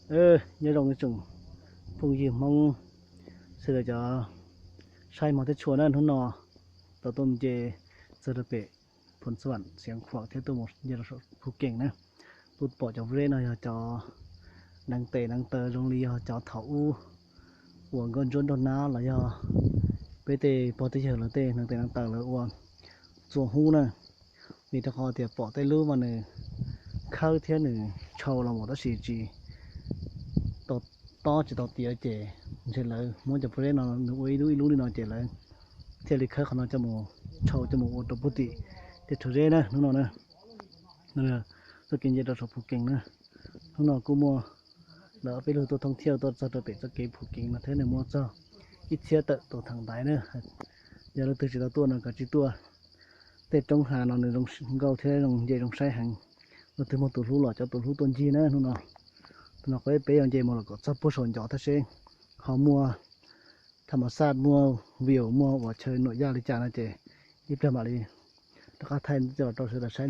Nyob zoo ib tsoom phooj ywg Hmoob sawv daws cov saib hmov thiab tshua na, hnub no tau tuaj nce txog rau pem Phoos Xas Vam Xiav Khuam thiab tuaj mus nce rau saum Phu Kees na. Tuaj pom cov pub zeb no yog cov neev tes neev taw zoo li yog cov thaum ub uas nkauj ntsuab nraug nab los yog peb tej pog tej yawg lawv tej neev tes neev taw lawv ua txua hub na. Vim rau qhov tias pom tej lub mas nws khawb thiab nws tshau los mus tab sis tsis tau tob tsis tau tiav ces ntshe lawv muab cov pub zeb no nws ua ib lub ib lub li no ces lawv thiaj li khawb qhov no coj mus tshau coj mus ua rau pub tim tej rhuav zeb na hnub no na. Txoj kev nce rau saum Phu Kees na, hnub no kuj muaj lawv ob peb lug tuaj thoob thiaj tuaj txog rau pem txoj kev Phu Kees no thiab nws muaj txog ib txhiab tawm tus theem ntaiv na. Yog leej twg tsis tau tuaj no koj cia li tuaj, tej roob hav no nws zoo nkauj thiab zoo nce zoo saib heev. Leej twg muaj tus hlub los coj tus hlub tuaj ncig na hnub no. Tus no kuv peb yuav nce mus los kom txog puag saum ncov tab seb ho muaj tham mas xaj muaj view muaj uas chaw nuam yaj li cas no ces ib pliag mam li rov qab thaij rau sawv daws saib.